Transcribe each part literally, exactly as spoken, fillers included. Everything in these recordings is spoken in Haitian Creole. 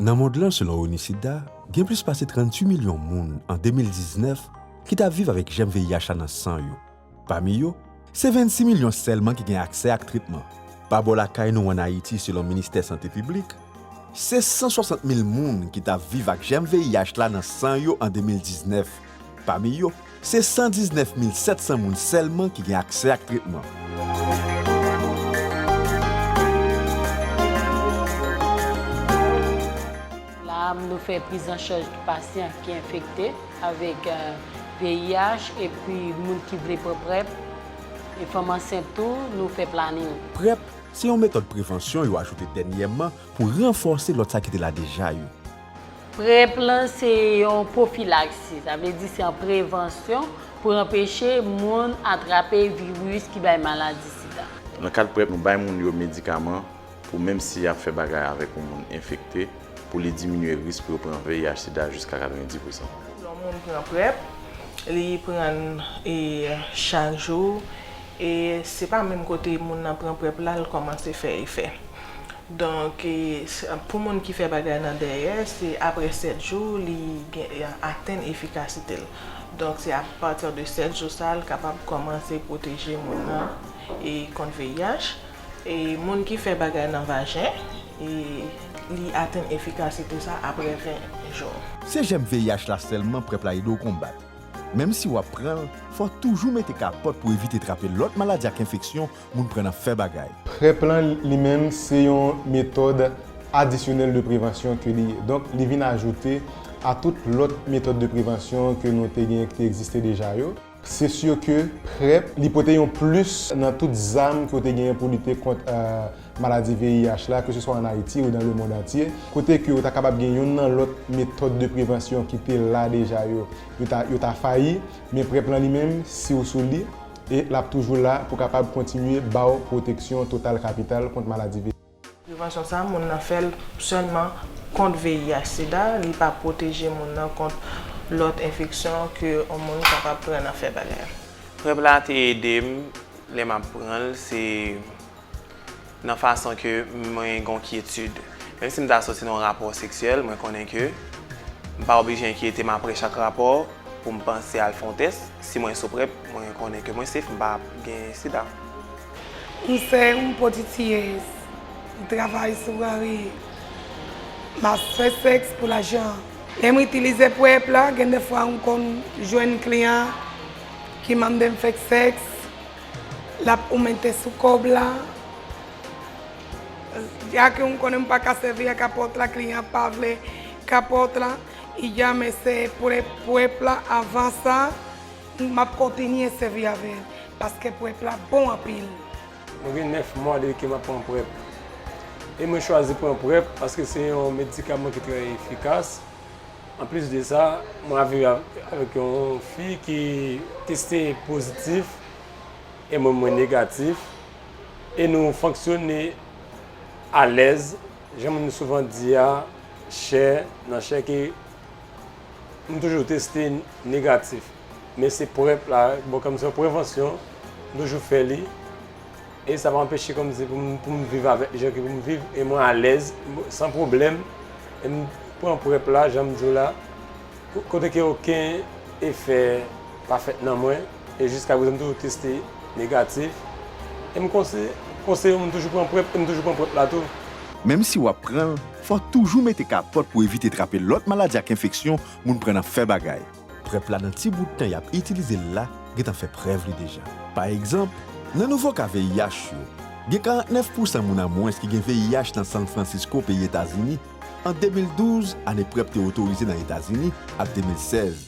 Nan mond lan, selon ONUSIDA, gen plis pase tranntuit milyon moun an de mil diznèf ki t ap viv avèk jèm V I H la nan san yo. Pami yo, se vennsis milyon sèlman ki gen aksè ak tretman. Pa bò lakay nou ann Ayiti, selon Ministè Sante Piblik, se san swasant mil moun ki t ap viv ak jèm V I H la nan san yo an de mil diznèf. Pami yo, se san diznèf mil sèt san moun sèlman ki gen aksè ak tretman. La, nou fè priz an chaj pasyan ki enfekte avèk, euh, V I H, epi moun ki vle pran prèp, e fanm ansent tou, nou fè planin. Prèp se yon metòd prevansyon yo ajoute dènyèman pou ranfòse lòt sa ki te la deja yo. Prèp lan se yon pwofilaksi, sa vle di se yon prevansyon pou anpeche moun atrape viris ki bay maladi sida. Nan kad prèp, nou bay moun yo medikaman pou menm si y ap fè bagay avèk yon moun enfekte, pou li diminye risk pou yo pran V I H sida jiska katrevenndis pousan. Lè yon moun pran prèp, li pran l, e, chak jou, e se pa menm kote moun nan pran prèp la, l kòmanse fè efè. Donk, e, s-, pou moun ki fè bagay nan dèyè, se apre sèt jou, li gen, atenn efikasite l. Donk, se apati de sèt jou sa, l kapab kòmanse pwoteje moun nan, e, kont V I H. E moun ki fè bagay nan vajen, e li atenn efikasite sa apre ven jou. Se jèm V I H la sèlman prèp la ede w konbat. Menm si w ap pran l, fò w toujou mete kapòt pou evite trape lòt maladi ak enfeksyon moun pran nan fè bagay. Prèp lan li menm se yon metòd adisyonèl de prevansyon ke li ye. Donk, li vin ajoute a tout lòt metòd de prevansyon ke nou te gen, ki te egziste deja yo. Se si ke prèp, li pote yon plis nan tout zam ke w te genyen pou lite kont, eh, maladi V I H la, ke se swa ann Ayiti ou dan lemonn antye, kote ke w ta kapab gen youn nan lòt metòd de prevansyon ki te la deja yo, yo ta, yo ta fayi, men prèp lan li menm, si w sou li, e l ap toujou la pou kapab kontinye ba w pwoteksyon total kapital kont maladi V I H. Prevansyon sa, moun nan fè l sèlman kont V I H sida, li pa pwoteje moun nan kont lòt enfeksyon ke yon moun kapab pran nan fè bagay. Prèp la te ede m lè m ap pran l, se nan fason ke mwen gen yon kyetid. Menm si m ta soti nan yon rapò seksyèl, mwen konnen ke m pa oblije enkyete m apre chak rapò pou m panse al fè yon tès. Si mwen sou prèp, mwen konnen ke mwen safe, m pa gen sida. M se yon pwoditiyèz. M travay sou rari. M ap fè sèks pou lajan. Lè m itilize prèp la, gen de fwa m konn jwenn kliyan ki mande m fè sèks. L ap omante sou kòb la. Dja ke m konnen m pa ka sèvi ak kapòt la, kliyan pa vle kapòt la. Li janm eseye prèp, prèp la avan sa, m ap kontinye sèvi avè l, paske prèp la bon anpil. Mwen gen nèf mwa depi ke m ap pran prèp. E mwen chwazi pran prèp paske se yon medikaman ki trè efikas. Anplis de sa, mwen ap viv avèk yon fi ki teste pozitif e mwen, mwen negatif. E nou fonksyone alèz. Jan moun souvan di a, chè, nan chè ke m toujou teste negatif. Men se prèp la, bon, kòm se yon prevansyon, m toujou fè li. E sa pa anpeche kòmsi pou m, pou m viv avèk jan ke pou m viv. E mwen alèz, san pwoblèm. E m pran prèp la, jan m di w la. Ko-, kote ke okenn efè pa fèt nan mwen, e jiska prezan m toujou teste negatif. E m konse-, konseye moun toujou pran prèp, e m toujou pran prèp la tou. Menm si w ap pran l, fò w toujou mete kapòt pou evite trape lòt maladi ak enfeksyon moun pran nan fè bagay. Prèp la nan ti bout tan y ap itilize l la gentan fè prèv li deja. Pa egzanp, nan nouvo ka V I H yo, gen karannèf pousan moun an mwens ki gen V I H nan San Francisco, peyi Etazini, ant de mil douz, ane prèp te otorize nan Etazini, ak de mil sèz.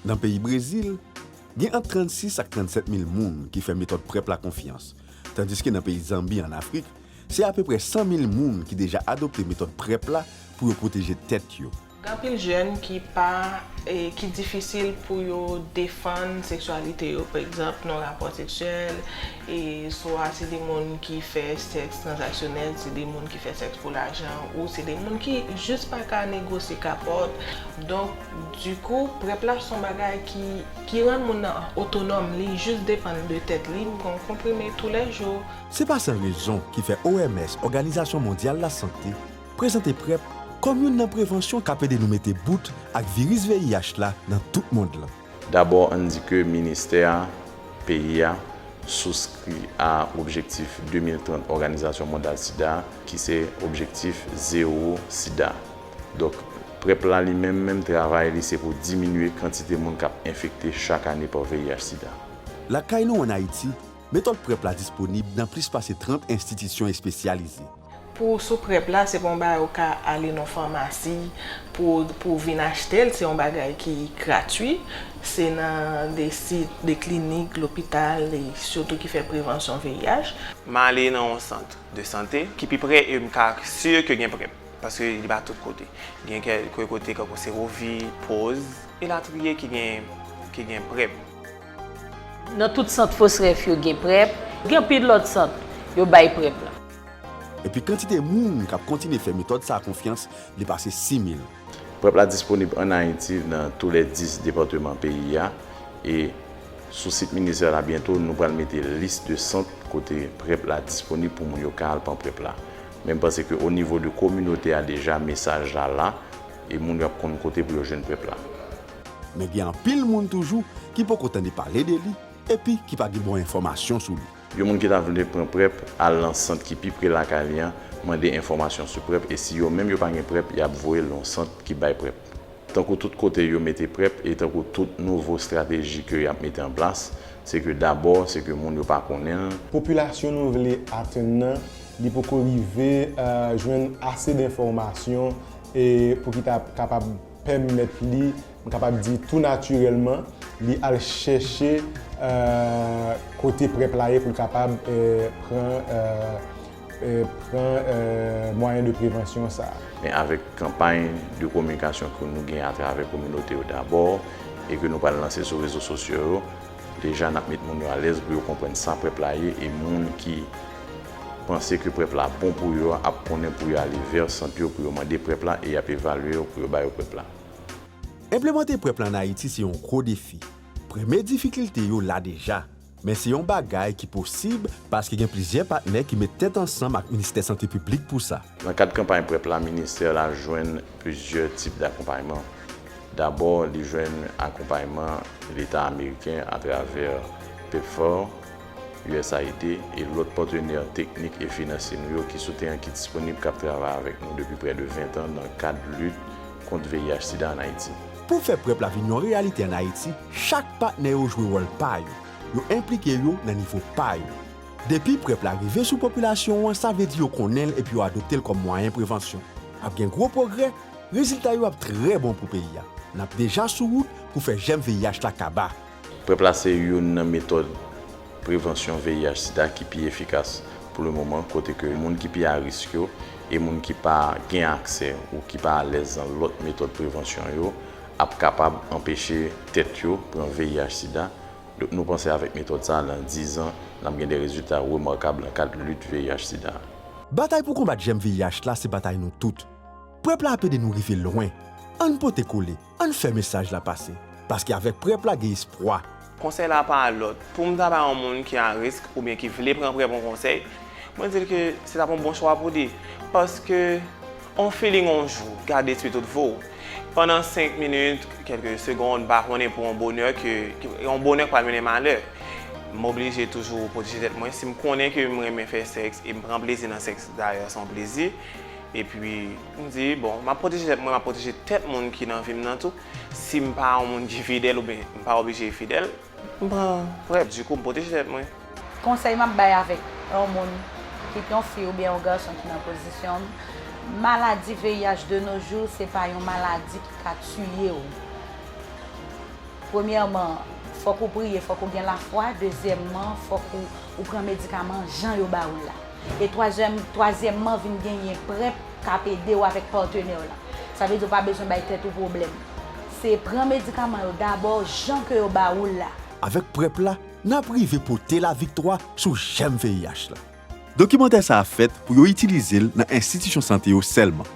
Nan peyi Brezil, gen ant trannsis ak trannsèt mil moun ki fè metòd prèp la konfyans, tandiske nan peyi Zanbi, ann Afrik, se apeprè san mil moun ki deja adopte metòd prèp la pou yo pwoteje tèt yo. Gen anpil jèn ki pa, e, ki difisil pou yo defann seksyalite yo, pa egzanp, nan rapò seksyèl, e swa se de moun ki fè sèks tranzaksyonèl, se de moun ki fè sèks pou lajan, ou se de moun ki jis pa ka negosye kapòt. Donk, dikou, prèp la se yon bagay ki, ki rann moun nan otonòm, li jis depann de tèt li, li pran yon konprime toulèjou. Se pa san rezon ki fè O M S, Òganizasyon Mondyal Lasante, prezante prèp kòm youn nan prevansyon k ap ede nou mete bout ak viris V I H la nan tout mond lan. Dabò, ann di ke ministè a, peyi a, souskri a objektif de mil trant Òganizasyon Mondyal Sida, ki se objektif zewo sida. Donk, PrEP la li menm, menm travay li se pou diminye kantite moun k ap enfekte chak ane pa V I H sida. Lakay nou ann Ayiti, metòd PrEP la disponib nan plis pase trant enstitisyon espesyalize. Pou sou PrEP la, se pa yon bagay ou ka ale nan yon famasi pou pou vin achte l, se yon bagay ki gratui. Se nan de sit, de klinik, lopital, e sitou ki fè prevansyon V I H. M ale nan yon sant de sante ki pi pre e m ka si ke gen PrEP, paske li pa tout kote. Gen kèk kote kankou Segovie, Pause, elatriye ki gen ki gen PrEP. Nan tout sant Fosref yo gen PrEP. Gen anpil lòt sant yo bay PrEP la. Epi kantite moun k ap kontinye fè metòd sa a konfyans depase sis mil. PrEP la disponib ann Ayiti nan tou lè dis depatman peyi a, e sou sit ministè la byento nou pral mete lis de sant kote PrEP la disponib pou moun yo ka al pran PrEP la. Men m panse ke o nivo de kominote a deja mesaj la la, e moun yo ap konn kote pou yo jwenn PrEP la. Men gen anpil moun toujou ki poko tande pale de li epi ki pa gen bon enfòmasyon sou li. Yon moun ki ta vle pran PrEP, al nan sant ki pi pre lakay li an, mande enfòmasyon sou PrEP, e si yo menm yo pa gen PrEP, y ap voye l nan yon sant ki bay PrEP. Tankou tout kote yo mete PrEP e tankou tout nouvo estrateji ke y ap mete an plas, se ke dabò se ke moun yo pa konnen l. Popilasyon nou vle atenn nan, li poko rive jwenn ase d enfòmasyon pou ki ta kapab pèmèt li, m kapab di tou natirèlman, li al chèche kote PrEP la ye pou l kapab pran pran mwayen de prevansyon sa a. Men avèk kanpay de kominikasyon ke nou gen atravè kominote yo dabò e ke nou pral lanse sou rezo sosyo yo, deja n ap met moun yo alèz pou yo konprann sa PrEP la ye e moun ki panse ke PrEP la bon pou yo ap konnen pou yo ale vè sant yo pou yo mande PrEP la e y ap evalye yo pou yo ba yo PrEP la. Enplimante PrEP la ann Ayiti se yon gwo defi. Premye difikilte yo la deja. Men se yon bagay ki posib paske gen plizyè patnè ki met tèt ansanm ak Ministè Sante Piblik pou sa. Nan kad kanpay PrEP la, ministè la jwenn plizyè tip dakonpayman. Dabò, li jwenn akonpayman Leta ameriken atravè PEPFAR, U S A I D, e lòt patnè teknik e finansye nou yo ki sou teren ki disponib k ap travay avèk nou depi prè de ven tan nan kad lit kont V I H sida ann Ayiti. Pou fè PrEP la vin yon reyalite ann Ayiti, chak patnè yo jwe wòl pa yo. Yo enplike yo nan nivo pa yo. Depi PrEP la rive sou popilasyon an, sa vle di yo konnen l epi yo adopte l kòm mwayen prevansyon. Ap gen gwo pwogrè, rezilta yo ap trè bon pou peyi a. N ap deja sou wout pou fè jèm V I H la kaba. PrEP la se youn nan metòd prevansyon V I H sida ki pi efikas pou le moman, kote ke moun ki pi a risk yo e moun ki pa gen aksè ou ki pa alèz nan lòt metòd prevansyon yo ap kapab anpeche tèt yo pran V I H sida. Donk nou panse avèk metòd sa a, nan diz an, n ap gen de rezilta remakab nan kad lit V I H sida. Batay pou konbat jèm V I H la se batay nou tout. PrEP la ap ede nou rive lwen. Ann pote kole, ann fè mesaj la pase. Paske avèk PrEP la gen espwa. Konsèy la pa lòt. Pou m ta bay yon moun ki a risk oubyen ki vle pran PrEP yon konsèy, mwen di l ke se t ap yon bon chwa pou li. Paske yon feeling yon jou gade espri tout vo. Pandan senk minit, kèlke segonn, m pa konnen pou yon bonè ke yon bonè k pral mennen malè. M oblije toujou pwoteje tèt mwen. Si m konnen ke m renmen fè sèks e m pran plezi nan sèks, dayè se yon plezi. Epi m di, bon, m ap pwoteje tèt mwen, m ap pwoteje tèt moun ki nan vi m nan tou. Si m pa yon moun ki fidèl oubyen m pa oblije fidèl, m pran PrEP. Dikou, m pwoteje tèt mwen. Konsèy m ap bay avèk yon moun, kit yon fi oubyen yon gason ki nan pozisyon m, maladi V I H de nos jours, se pa yon maladi ki ka tiye w. Premyèman, fòk ou priye, fòk ou gen lafwa. Dezyèmman, fòk ou, ou pran medikaman jan yo ba ou l la. E twazyèm, twazyèmman, vin genyen PrEP k ap ede w avèk patnè w la. Sa vle di ou pa bezwen bay tèt ou pwoblèm. Se pran medikaman yo dabò jan ke yo ba ou l la. Avèk PrEP la, n ap rive pote laviktwa sou jèm V I H la. Dokimantè sa a fèt pou yo itilize l nan enstitisyon sante yo sèlman.